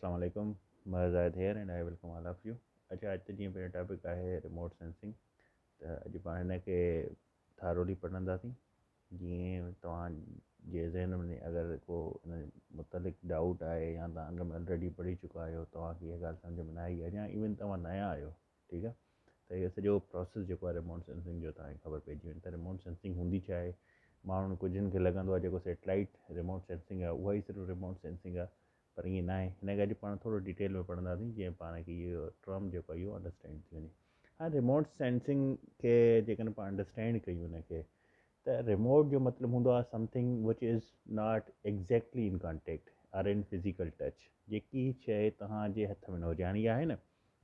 السلام عليڪم Mehr Zahid here and I welcome all of you. اچا اڄ ته جيئن پهريون ٽاپڪ آهي ريموٽ سينسنگ، ته اڄ پاڻ هن کي ٿارولي پڙهنداسين جيئن توهان جي ذهن ۾ اگر ڪو ان متعلق ڊائوٽ آهي يا توهان اڳ ۾ آلريڊي پڙهي چڪا آهيو، توهان کي اها ڳالهه سمجهه ۾ نه آئي آهي يا ايون توهان نيا آهيو، ٺيڪ آهي، ته اهو سڄو پروسيس جيڪو آهي ريموٽ سينسنگ جو توهان کي خبر پئجي وڃي ته ريموٽ سينسنگ هوندي ڇا آهي. ماڻهن ڪجهن کي لڳندو آهي جيڪو سيٽلائيٽ ريموٽ سينسنگ آهي اها ئي صرف ريموٽ سينسنگ آهي، پر ائين ناهي. هن کي اڄ پاڻ ٿورو ڊيٽيل ۾ پڙهنداسين جيئن پاڻ کي اهو ٽرم جيڪو آهي اهو انڊرسٽينڊ ٿي وڃي. هاڻي ريموٽ سينسنگ کي جيڪڏهن پاڻ انڊرسٽينڊ ڪيون هن کي، ته ريموٽ جو مطلب هوندو آهي something which is not exactly in contact or in physical touch, جيڪي شيء توهان جي هٿ ۾ نه هجي. هاڻي اها آهي نه،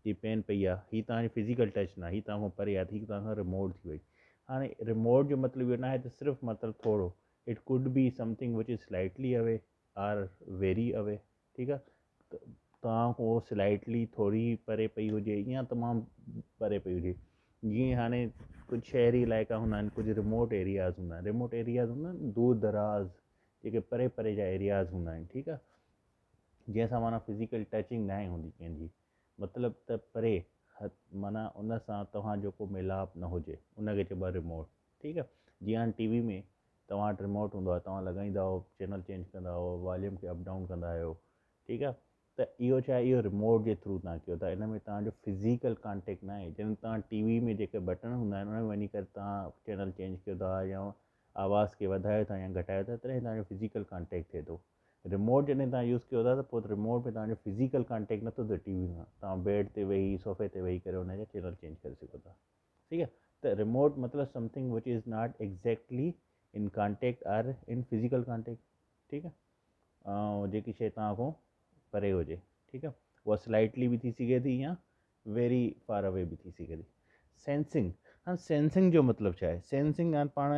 هي پين پئي آهي، هي توهان جي فزيڪل ٽچ نه، هي توهان کان پري آهي، ته هي توهان کان ريموٽ ٿي وئي. هاڻي ريموٽ جو مطلب اهو نه آهي ته صرف مطلب ٿورو، it could be something which is slightly away or very away, ٺيڪ آهي، ته توهان کان سلائٽلي ٿوري پري پئي هجي يا تمام پري پئي هجي. جيئن هاڻي ڪجهه شهري علائقا هوندا آهن، ڪجهه ريموٽ ايرياز هوندا آهن، ريموٽ ايرياز هوندا آهن دور دراز جيڪي پري پري جا ايرياز هوندا آهن، ٺيڪ آهي، جنهن سان معنيٰ فزيڪل ٽچنگ ناهي هوندي ڪنهن جي، مطلب ته پري معنيٰ ان سان توهان جو ڪو ميلاپ نه هجي، ان کي چئبو آهي ريموٽ، ٺيڪ آهي. جيئن هاڻي ٽي وي ۾ توهان وٽ ريموٽ هوندو آهي، توهان لڳائيندا آهيو، چينل چينج ڪندا آهيو، واليوم کي اپ ڊائون ڪندا آهيو، ٺيڪ آهي، ته اهو ڇا آهي، اهو ريموٽ جي ٿرو توهان ڪيو ٿا، ان ۾ توهان جو فزيڪل ڪانٽيڪٽ ناهي. جڏهن توهان ٽي وي ۾ جيڪي بٽڻ هوندا آهن ان ۾ وڃي ڪري توهان چينل چينج ڪيو ٿا يا آواز کي وڌايو ٿا يا گهٽايو ٿا، تڏهن توهان جو فزيڪل ڪانٽيڪٽ ٿئي ٿو. ريموٽ جڏهن توهان يوز ڪيو ٿا ته پوء ريموٽ ۾ توهان جو فزيڪل ڪانٽيڪٽ نٿو ٿئي ٽي وي سان، توهان بيڊ تي ويهي، صوفي تي ويهي ڪري ان جا چينل چينج ڪري سگهو ٿا، ٺيڪ آهي. ته ريموٽ مطلب something which is not exactly in contact or in physical contact, ٺيڪ آهي، ۽ جيڪي شيء توهان کان پري هجي، ٺيڪ آهي، اها سلائٽلي به ٿي سگهي ٿي يا ويري فار اوي به ٿي سگهي ٿي. سينسنگ، هاڻ سينسنگ جو مطلب ڇا آهي؟ سينسنگ هاڻ پاڻ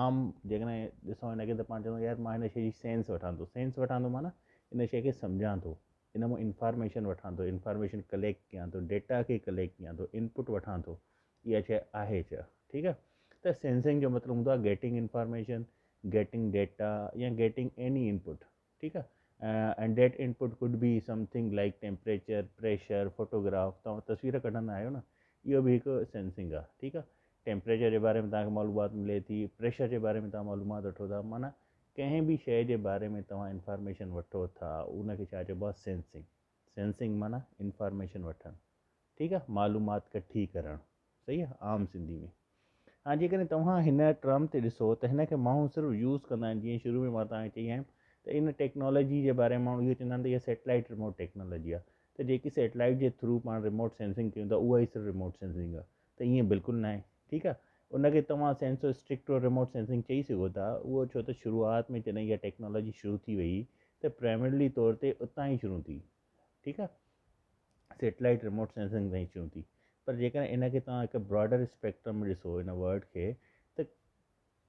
عام جيڪڏهن ڏسون هن کي ته پاڻ چوندو يار مان هن شيء جي سينس وٺان ٿو. سينس وٺان ٿو معنيٰ ان شيء کي سمجهان ٿو، ان مان انفارميشن وٺان ٿو، انفارميشن ڪليڪٽ ڪيان ٿو، ڊيٽا کي ڪليڪٽ ڪيان ٿو، انپٽ وٺان ٿو، اها شيء آهي ڇا، ٺيڪ آهي. ته سينسنگ جو مطلب هوندو آهي گيٽنگ انفارميشن، گيٽنگ ڊيٽا يا گيٽنگ ايني انپٽ، ٺيڪ آ، and that input could be something like temperature, pressure, photograph. توهان تصوير ڪڍندا آهيو نه، اهو به هڪ سينسنگ آ، ٺيڪ آ. ٽيمپريچر جي باري ۾ توهان کي معلومات ملي ٿي، پريشر جي باري ۾ توهان معلومات وٺو ٿا، معنيٰ ڪنهن به شيء جي باري ۾ توهان انفارميشن وٺو ٿا ان کي ڇا چئبو آ؟ سينسنگ. سينسنگ معنيٰ انفارميشن وٺڻ، ٺيڪ آ، معلومات ڪٺي ڪرڻ، صحيح آ، عام سنڌي ۾. هاڻ جيڪڏهن توهان هن ٽرم تي ڏسو ته هن کي ماڻهو صرف يوز ڪندا آهن، جيئن شروع ۾ مان توهان کي چئي آيم ته ان ٽيڪنالاجي جي باري ۾ ماڻهو اهو چوندا آهن ته اها سيٽلائيٽ ريموٽ ٽيڪنالاجي آهي، ته جيڪي سيٽلائيٽ جي ٿرو پاڻ ريموٽ سينسنگ ڪيون ٿا اها ئي صرف ريموٽ سينسنگ آهي، ته ائين بلڪل ناهي، ٺيڪ آهي. ان کي توهان سينسو اسٽرڪٽو ريموٽ سينسنگ چئي سگهو ٿا، اهو ڇو ته شروعات ۾ جڏهن اها ٽيڪنالاجي شروع ٿي وئي ته پرائمرلي طور تي اتان ئي شروع ٿي، ٺيڪ آهي، سيٽلائيٽ ريموٽ سينسنگ تائين شروع ٿي. پر جيڪڏهن ان کي توهان هڪ براڊر اسپيڪٽرم ۾ ڏسو ان ورڊ کي ته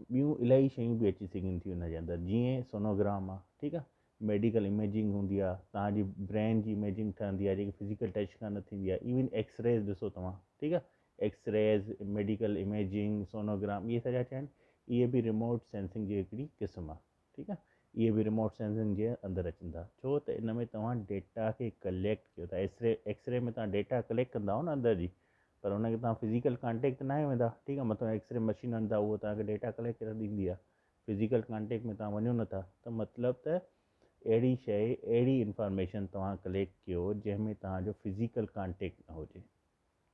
ٻيون الاهي شيون به اچي سگهن ٿيون ان جي اندر، جيئن سونوگرام آهي، ٺيڪ آهي، ميڊيڪل اميجنگ هوندي آهي، توهان جي برين جي اميجنگ ٺهندي آهي جيڪي فزيڪل ٽچ کان نه ٿيندي آهي، ايون ايڪس ريز ڏسو توهان، ٺيڪ آهي، ايڪس ريز، ميڊيڪل اميجنگ، سونوگرام، اهي سڄا ڇا آهن؟ اهي به ريموٽ سينسنگ جي هڪڙي قسم آهي، ٺيڪ آ، اهي به ريموٽ سينسنگ جي اندر اچن ٿا، ڇو ته ان ۾ توهان ڊيٽا کي ڪليڪٽ ڪيو ٿا. ايڪس ري ۾ توهان ڊيٽا ڪليڪٽ ڪندا آهيو نه اندر جي، پر ان کي توهان فزيڪل ڪانٽيڪٽ ته ناهي ويندا، ٺيڪ آ، مطلب ايڪس ري مشين آڻيندا اهو توهان کي ڊيٽا ڪليڪٽ ڪري ڏيندي آ، فزيڪل ڪانٽيڪٽ ۾ توهان وڃو نٿا، ته مطلب ته اهڙي شيء اهڙي انفارميشن توهان ڪليڪٽ ڪيو جنهن ۾ توهان جو فزيڪل ڪانٽيڪٽ نه هجي،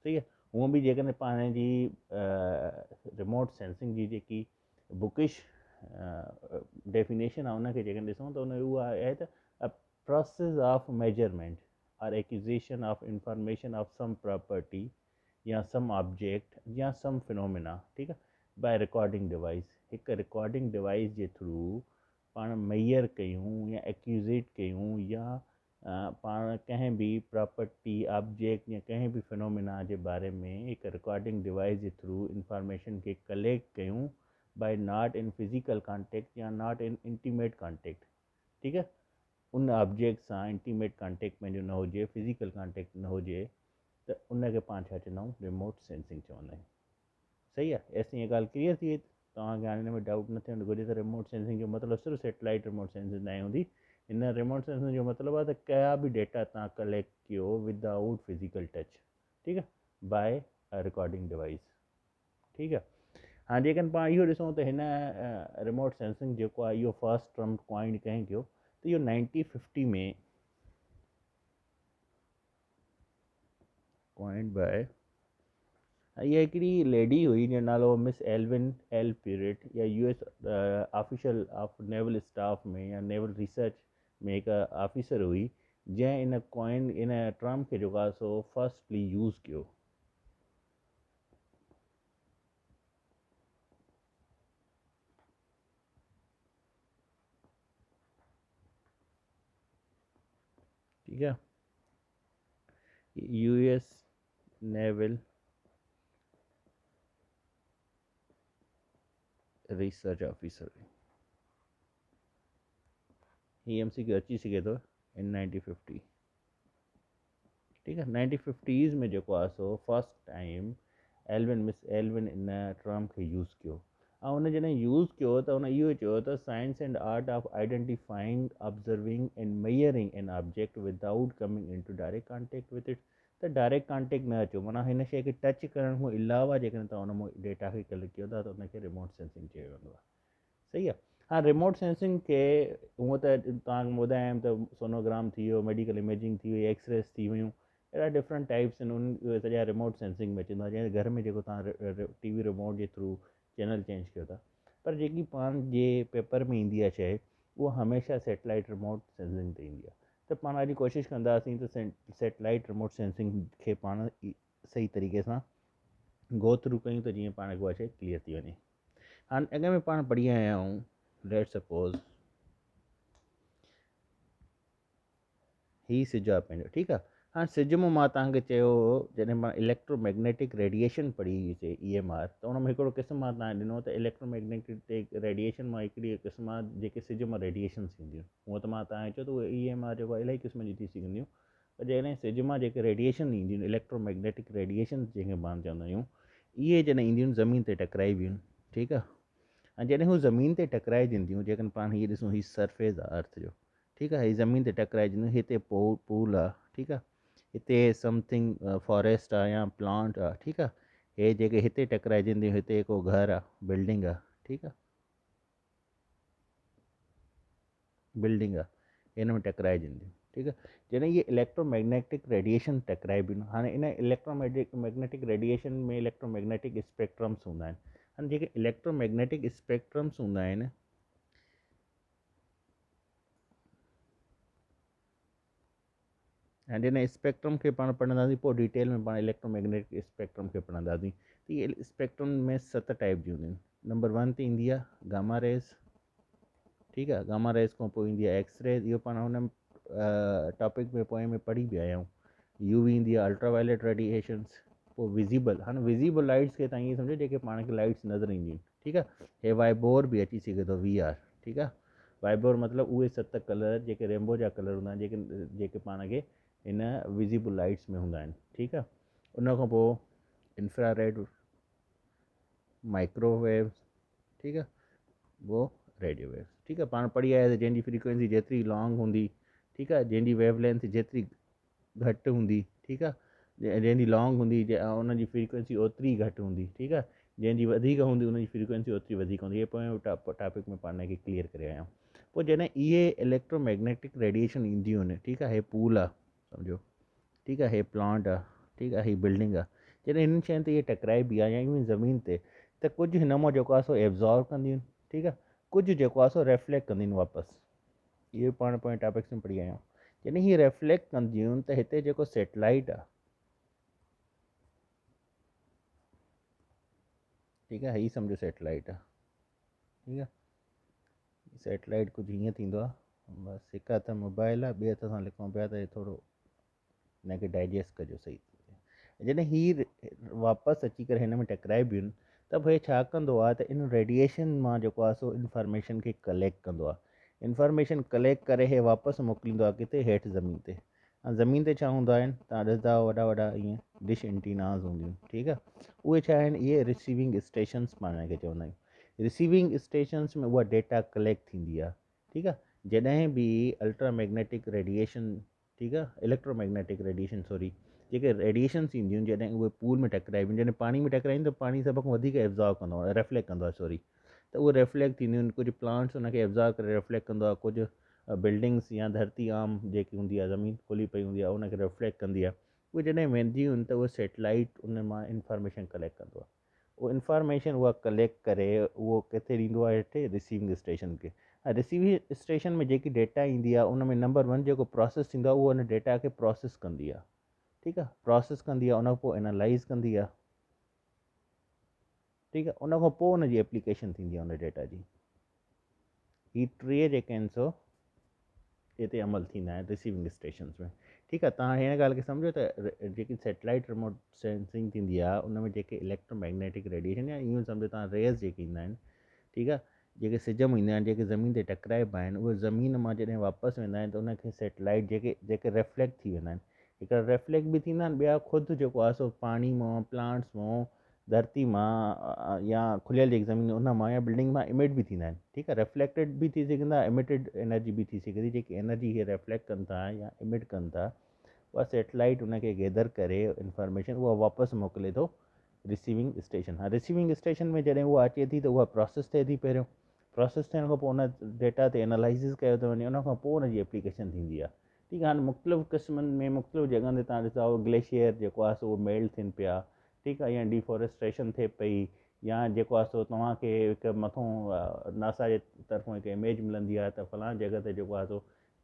صحيح آ. هونء به جيڪڏهن پاڻ جي ريموٽ سينسنگ جي جيڪي بڪش ڊيفينيشن آهي ان کي جيڪڏهن ڏسون ته ان اها آهي ته a process of measurement or acquisition of information of some property يا سم آبجيڪٽ يا سم فنومينا، ٺيڪ آهي، باء رڪارڊنگ ڊوائس. هڪ رڪارڊنگ ڊوائس جي ٿرو پاڻ ميئر ڪيون يا ايڪوزيٽ ڪيون يا پاڻ ڪنهن به پراپرٽي، آبجيڪٽ يا ڪنهن به فنومينا جي باري ۾ هڪ رڪارڊنگ ڊوائيس جي ٿرو انفارميشن کي ڪليڪٽ ڪيون by not in physical contact يا not in intimate contact, ٺيڪ آهي، ان آبجيڪٽ سان انٽيميٽ ڪانٽيڪٽ پنهنجو نه هجي، فزيڪل ڪانٽيڪٽ نه هجي، ته ان کي پاڻ ڇا چوندا آهيون؟ ريموٽ سينسنگ چوندا آهيون. صحيح آهي، ايستائين اها ڳالهه ڪليئر ٿي وئي. توهان کي هاڻي ان ۾ ڊائوٽ نه ٿيڻ گهرجي ته ريموٽ سينسنگ جو مطلب صرف سيٽلائيٽ ريموٽ سينسنگ ناهي هوندي. هن ريموٽ سينسنگ جو مطلب آهي ته ڪيا به ڊيٽا توهان ڪليڪٽ ڪيو ودائوٽ فزيڪل ٽچ، ٺيڪ آهي، باء ا رڪارڊنگ ڊوائيس، ٺيڪ آهي. هاڻي جيڪڏهن پاڻ اهو ڏسون ته هن ريموٽ سينسنگ جيڪو آهي اهو فرسٽ ٽرم ڪوائنڊ ڪنهن ڪيو ته اهو 1950 ۾ ڪوائنڊ باء اها هڪڙي ليڊي هئي جنهن جو نالو هو مس ايلون ايل پيريٽ. اها U S official of naval staff ۾ يا نيول ريسرچ ۾ هڪ آفيسر هئي جنهن ان ڪوائن ان ٽرم کي جيڪو آهي سو فرسٽلي يوز ڪيو. ٺيڪ آهي، U S naval research officer. هي ايم سي ڪيو اچي سگهي ٿو ان 1950، ٺيڪ آهي، 1950s ۾ جيڪو آهي سو فرسٽ ٽائيم ايلون مس ايلون ان ٽرم کي يوز ڪيو ۽ ان جڏهن يوز ڪيو ته ان اهو چيو ته science and art of identifying, observing and measuring an object without coming into direct contact with it. ته ڊائريڪٽ ڪانٽيڪٽ نه اچو، معنيٰ هن شيء کي ٽچ ڪرڻ کان علاوه جيڪڏهن توهان ان مان ڊيٽا کي ڪليڪٽ ڪيو ٿا ته ان کي ريموٽ سينسنگ چيو ويندو آهي. صحيح آهي. هاڻ ريموٽ سينسنگ کي هونء ته توهان کي ٻڌايم ته سونوگرام ٿي ويو، ميڊيڪل اميجنگ ٿي وئي، ايڪس ريز ٿي ويون، اهڙا ڊفرنٽ ٽائپس آهن، انهن اهي سڄا ريموٽ سينسنگ ۾ اچن ٿا. جنهن گهر ۾ جيڪو توهان ٽي وي ريموٽ جي ٿرو چينل چينج ڪيو ٿا، پر جيڪي پاڻ جي پيپر ۾ ايندي آهي شيء اها هميشه سيٽلائيٽ ريموٽ سينسنگ تي ايندي آهي. ته پاڻ اڄ ڪوشش ڪنداسين ته سيٽلائيٽ ريموٽ سينسنگ کي پاڻ صحيح طريقي سان گو ٿرو ڪيون ته جيئن پاڻ کي اها شيء ڪليئر ٿي وڃي. هاڻ اڳ ۾ پاڻ پڙهي آيا آهيون، ليٽ سپوز هي سج آهي پنهنجو، ٺيڪ آهي. هاڻ سج مان مان توهان کي چيو هو جڏهن پاڻ اليڪٽرو ميگنيٽڪ ريڊيئيشن پڙهي هئي سي اي ايم آر، ته ان ۾ هڪڙو قسم مان توهان کي ڏنو ته اليڪٽرو ميگنيٽڪ ريڊيئيشن مان هڪڙي قسم آهي جيڪي سج مان ريڊيئيشنس اينديون. هونء ته مان توهان کي چيو ته اهي اي ايم آر جيڪو آهي الاهي قسم جون ٿي سگهنديون، پر جيڪڏهن سج مان جيڪي ريڊيئيشن اينديون آهن، اليڪٽرو ميگنيٽڪ ريڊيئيشن جنهن کي پاڻ چوندا آهيون، اهي جڏهن اينديون آهن زمين تي ٽڪرائبيون آهن، ٺيڪ آهي. ۽ جڏهن هو زمين تي ٽڪرائجنديون، جيڪڏهن پاڻ هي ڏسون هي سرفيس آهي ارٿ جو، ٺيڪ آهي، هي زمين تي ٽڪرائجنديون، هتي پول آهي، ٺيڪ آهي، هتي سمٿنگ فاريسٽ آهي يا پلانٽ آهي، ٺيڪ آهي، هي جيڪي هتي ٽڪرائجنديون، هتي ڪو گهر آهي، بلڊنگ آهي، ٺيڪ آهي، بلڊنگ آ ان ۾ ٽڪرائجنديون، ٺيڪ آ. جڏهن اهي اليڪٽرو ميگنيٽڪ ريڊيئيشن ٽڪرائبيون، هاڻي ان electro magnetic radiation ۾ electro magnetic spectrums هوندا آهن. هاڻي جيڪي اليڪٽرو ميگنيٽڪ اسپيڪٽرمس هوندا آهن، ۽ جڏهن اسپيڪٽرم کي پاڻ پڙهنداسين پوء ڊيٽيل ۾ پاڻ اليڪٽرو ميگنيٽڪ اسپيڪٽرم کي پڙهنداسين ته اهي اسپيڪٽرم ۾ 7 ٽائپ جون هونديون آهن. نمبر 1 تي ايندي آهي گاما ريز، ٺيڪ آهي، گاما ريز کان پوء ايندي آهي ايڪس ريز، اهو پاڻ هن ٽاپڪ ۾ پوئين ۾ پڙهي به آيا آهيون. يو وي ايندي آهي الٽرا وائليٽ ريڊيئيشنس، پوء وزيبل. هاڻي وزيبل لائٽس کي تائين ائين سمجهو جيڪي پاڻ کي لائٽس نظر اينديون آهن، ٺيڪ آهي. هي وائبور به اچي سگهي ٿو، وي آر، ٺيڪ آهي. وائبور مطلب اهي 7 ڪلر جيڪي رينبو جا ڪلر هوندا آهن، جيڪي پاڻ کي هن وزيبل لائٽس ۾ هوندا آهن، ٺيڪ آهي. ان کان پوء انفرا ريڊ، مائڪرو ويو، ٺيڪ آهي، پوء ريڊيو ويوز، ٺيڪ آهي. پاڻ پڙهي آياسين جنهن جي فريڪوينسي جيتري لانگ هوندي، ٺيڪ آهي، جنهن جي ويو لينٿ جيتري گهٽ هوندي، ٺيڪ آ، جنهن جي لانگ هوندي ان جي فريڪوئنسي اوتري گهٽ هوندي، ٺيڪ آ، جنهن جي وڌيڪ هوندي ان جي فريڪوئنسي اوتري وڌيڪ هوندي. هي پوئين ٽاپڪ ۾ پاڻ کي ڪليئر ڪري آيا آهيون. پوء جڏهن اهي اليڪٽرو ميگنيٽڪ ريڊيئيشن اينديون آهن، ٺيڪ آ، هي پول آ سمجهو، ٺيڪ آ، هي پلانٽ آ، ٺيڪ آ، هي بلڊنگ آ، جڏهن هنن شين تي اهي ٽڪرائبي آ يا ايون زمين تي، ته ڪجهه هن مان جيڪو آ سو ايبزارب ڪنديون آهن، ٺيڪ آ، ڪجهه جيڪو آ سو ريفليڪٽ ڪنديون آهن واپس. اهو پاڻ پوئين ٽاپڪس ۾ پڙهي آيا آهيون. جڏهن هي ريفليڪٽ ڪنديون ته هتي جيڪو سيٽلائيٽ آ، ٺيڪ آ، هي سمجهو سيٽلائيٽ آ، ٺيڪ آ، سيٽلائيٽ ڪجهه هيئن ٿيندو آ، بس هڪ هٿ موبائل آ، ٻئي هٿ سان لکون پيا ته هي ٿورو هن کي ڊائجسٽ ڪجو صحيح. جڏهن هي واپس اچي ڪري هن ۾ ٽڪرائبيون ته پوء ڇا ڪندو آهي ته ان ريڊيئيشن مان جيڪو آهي سو انفارميشن کي ڪليڪٽ ڪندو آهي. انفارميشن ڪليڪٽ ڪري هي واپس موڪليندو آهي ڪٿي؟ هيٺ زمين تي. ۽ زمين تي ڇا هوندا آهن؟ تان ڏسندا آهيو وڏا وڏا ائين ڊش انٽيناز هونديون آهن، ٺيڪ آهي. اهي ڇا آهن؟ اهي رسيونگ اسٽيشنس پاڻ کي چوندا آهيون. رسيونگ اسٽيشنس ۾ اها ڊيٽا ڪليڪٽ ٿيندي آهي، ٺيڪ آ. جڏهن به الٽرا ميگنيٽڪ ريڊيئيشن، ٺيڪ آ، اليڪٽرو ميگنيٽڪ ريڊيئيشن سوري، جيڪي ريڊيئيشنس اينديون آهن جڏهن اهي پول ۾ ٽڪرائبيون، جڏهن پاڻي ۾ ٽڪرائينديون ته پاڻي سڀ کان وڌيڪ ابزارب ڪندو آهي، ريفليڪٽ ڪندو آهي سوري، ته اهي ريفليڪٽ ٿينديون آهن. ڪجهه پلانٽس ان کي ابزارب ڪري ريفليڪٽ ڪندو آهي، ڪجهه بلڊنگس يا ڌرتي عام جيڪي هوندي آهي زمين کلي پئي هوندي آهي ان کي ريفليڪٽ ڪندي آهي. اهي جڏهن وينديون آهن ته اهي سيٽلائيٽ ان مان انفارميشن ڪليڪٽ ڪندو آهي. اهو انفارميشن اها ڪليڪٽ ڪري اهو ڪٿي ڏيندو آهي؟ هتي رسيونگ اسٽيشن کي. ۽ رسيونگ اسٽيشن ۾ جيڪي ڊيٽا ايندي آهي ان ۾ نمبر ون جيڪو پروسيس ٿيندو آهي اهو ان ڊيٽا کي پروسيس ڪندي آهي، ٺيڪ آهي، پروسيس ڪندي آهي، ان کان پوء انالائز ڪندي آهي، ٺيڪ آهي، ان کان پوء ان جي ايپليڪيشن ٿيندي آهي ان ڊيٽا جي. هي ٽي جيڪي آهن سو اتي عمل ٿيندا آهن رسيونگ اسٽيشنس ۾، ٺيڪ آهي. توهان هن ڳالهه کي سمجهو ته جيڪي سيٽلائيٽ ريموٽ سينسنگ ٿيندي آهي ان ۾ جيڪي اليڪٽرو ميگنيٽڪ ريڊيئيشن يا ايون سمجهو توهان ريز جيڪي ايندا آهن، ٺيڪ آهي، جيڪي سج مان ايندا آهن جيڪي زمين تي ٽڪرائبا آهن اهي زمين مان جڏهن واپس ويندا آهن ته ان کي سيٽلائيٽ جيڪي ريفليڪٽ ٿي ويندا آهن، هڪڙا ريفليڪٽ به ٿيندا آهن، ٻيا خود جيڪو آهي سو پاڻي مان، پلانٽس مان، ڌرتي مان يا کليل جيڪي زمين ان مان يا بلڊنگ مان اميٽ به ٿيندا آهن، ٺيڪ آهي، ريفليڪٽيڊ به ٿي سگهندا، اميٽيڊ انرجي به ٿي سگهي ٿي. جيڪي انرجي هي ريفليڪٽ ڪن ٿا يا اميٽ ڪن ٿا اها سيٽلائيٽ ان کي گيدر ڪري انفارميشن اها واپس موڪلي ٿو رسيونگ اسٽيشن. ها، رسيونگ اسٽيشن ۾ جڏهن اها اچي ٿي ته اها پروسيس ٿئي ٿي، پهريون پروسيس ٿيڻ کان پوء ان ڊيٽا تي انالائسز ڪيو ٿو وڃي، ان کان پوء ان جي ايپليڪيشن ٿيندي آهي، ٺيڪ آهي. هاڻي مختلف قسمن ۾ مختلف جڳهن تي تان ڏسندا آهيو گليشيئر جيڪو آهي سو اهو ميلٽ ٿين پيا، ٺيڪ آهي، يا ڊيفاريسٽريشن ٿئي پئي، يا جيڪو آهي سو توهان کي هڪ مٿون ناسا جي طرفون هڪ اميج ملندي آهي ته فلان جڳهه تي جيڪو آهي سو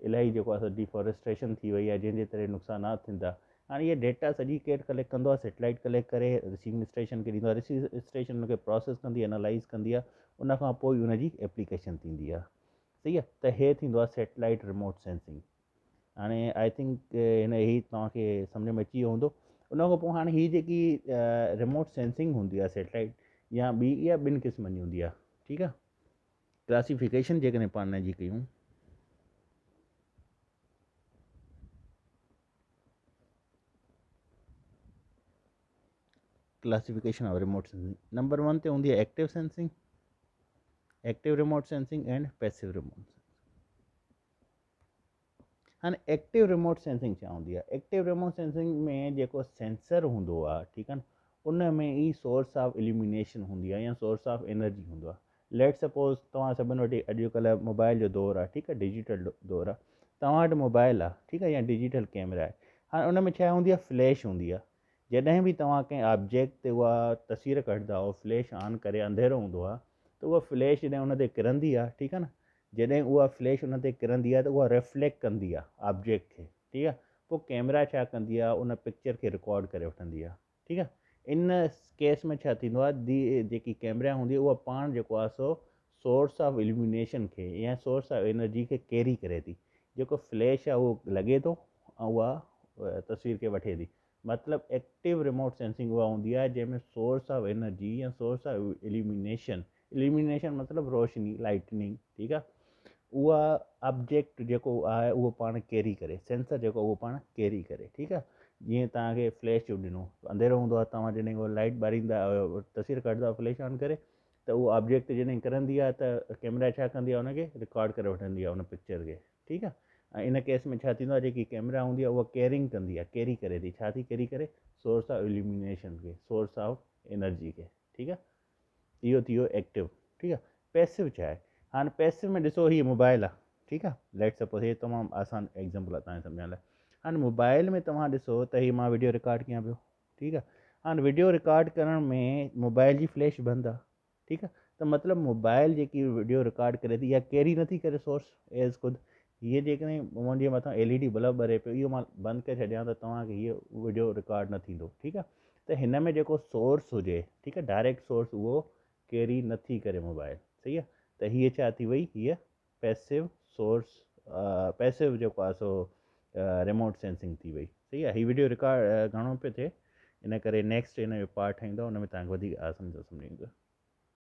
الاهي جيڪو آهي سو ڊيفاريسٽريشن ٿي وئي آهي جنهن جي ڪري نقصانات ٿين ٿا. هاڻي اها ڊيٽا سڄي ڪير ڪليڪٽ ڪندو آهي؟ سيٽلائيٽ ڪليڪٽ ڪري رسيونگ اسٽيشن کي ڏيندو آهي، رسيونگ اسٽيشن ان کي پروسيس ڪندي انالائز ڪندي آهي، ان کان پوء ان جي ايپليڪيشن ٿيندي آهي، صحيح آهي. ته هي ٿيندو آهي سيٽلائيٽ ريموٽ سينسنگ. هاڻي I think هن هي توهان کي سمجھ ۾ اچي ويو هوندو. ان کان پوء هاڻي هي جيڪي ريموٽ سينسنگ هوندي آهي سيٽلائيٽ يا ٻي، اها ٻن قسمن جي هوندي آهي، ٺيڪ آهي. ڪلاسيفڪيشن جيڪڏهن پاڻ ان جي ڪيون، classification of remote sensing, number 1 تي هوندي آهي active sensing, active remote sensing and passive remote sensing. هاڻي ايڪٽو ريموٽ سينسنگ ڇا هوندي آهي؟ ايڪٽو ريموٽ سينسنگ ۾ جيڪو سينسر هوندو آهي، ٺيڪ آهي نه، ان ۾ ئي سورس آف اليومينيشن هوندي آهي يا سورس آف انرجي هوندو آهي. ليٽ سپوز توهان سڀن وٽ اڄڪلهه موبائل جو دور آهي، ٺيڪ آهي، ڊجيٽل دور آهي، توهان وٽ موبائل آهي، ٺيڪ آهي، يا ڊجيٽل ڪيمرا آهي. هاڻي ان ۾ ڇا هوندي آهي؟ فليش هوندي آهي. جڏهن به توهان ڪنهن آبجيڪٽ تي اها تصوير ڪڍندا آهيو، فليش آن ڪري انڌيرو هوندو آهي ته اها فليش جڏهن ان تي ڪرندي آهي، ٺيڪ آهي نه، جڏهن اها فليش ان تي ڪرندي آهي ته اها ريفليڪٽ ڪندي آهي آبجيڪٽ کي، ٺيڪ آهي، پوء ڪيمرا ڇا ڪندي آهي ان پڪچر کي رڪارڊ ڪري وٺندي آهي، ٺيڪ آهي. ان ڪيس ۾ ڇا ٿيندو آهي the جيڪي ڪيمرا هوندي آهي اها پاڻ جيڪو آهي سو سورس آف اليومينيشن کي يا سورس آف انرجي کي ڪيري ڪري ٿي، جيڪو فليش آهي اهو لڳي ٿو ۽ اها تصوير کي وٺي ٿي. مطلب ايڪٽو ريموٽ سينسنگ اها هوندي آهي جنهن ۾ سورس آف انرجي يا سورس آف اليومينيشن، اليومينيشن مطلب روشني، لائٽننگ، ٺيڪ آهي، اها آبجيڪٽ جيڪو آهي اهو پاڻ ڪيري ڪري، سينسر جيڪو اهو پاڻ ڪيري ڪري، ٺيڪ آهي. جيئن توهان کي فليش جو ڏنو، انڌيرو هوندو آهي، توهان جڏهن اها لائٽ ٻاريندا آهيو، تصوير ڪڍندا آهيو فليش آن ڪري ته اهو آبجيڪٽ جڏهن ڪرندي آهي ته ڪيمرا ڇا ڪندي آهي ان کي رڪارڊ ڪري وٺندي آهي ان پڪچر کي، ٺيڪ آهي. ۽ ان ڪيس ۾ ڇا ٿيندو آهي جيڪي ڪيمرا هوندي آهي اها ڪيرنگ ڪندي آهي، ڪيري ڪري ٿي، ڇا ٿي ڪيري ڪري؟ سورس آف اليومينيشن کي، سورس آف انرجي کي، ٺيڪ آهي. اهو ٿي ويو ايڪٽو، ٺيڪ آهي. پيسو ڇا آهي؟ هاڻي پيسو ۾ ڏسو هي موبائل آهي، ٺيڪ آهي، ليٽ سپوز هي تمام آسان ايگزامپل آهي توهان کي سمجهائڻ لاء. هاڻي موبائل ۾ توهان ڏسو ته هي مان ويڊيو رڪارڊ ڪيان پيو، ٺيڪ آهي. هاڻي ويڊيو رڪارڊ ڪرڻ ۾ موبائل جي فليش بند آهي، ٺيڪ آ، ته مطلب موبائل جيڪي وڊيو رڪارڊ ڪري ٿي اها ڪيري نٿي ڪري سورس ايز خود. هيء جيڪڏهن منهنجي مٿان ايل اي ڊي بلب ٻري پيو اهو مان بند ڪري ڇڏيان ته توهان کي هيء وڊيو رڪارڊ نه ٿيندو، ٺيڪ آ. ته هن ۾ جيڪو سورس هجي، ٺيڪ آ، ڊائريڪٽ سورس اهو ڪيري نٿي ڪري موبائل، صحيح آ. ته هيء ڇا ٿي وئي؟ هيء پيسو سورس، پيسو جيڪو آهي سو ريموٽ سينسنگ ٿي وئي، صحيح آهي. هي ويڊيو رڪارڊ گهڻو پيو ٿئي ان ڪري نيڪسٽ ان جو پارٽ ٺاهيندا ان ۾ توهان کي وڌيڪ آساني سان سمجهي ايندو.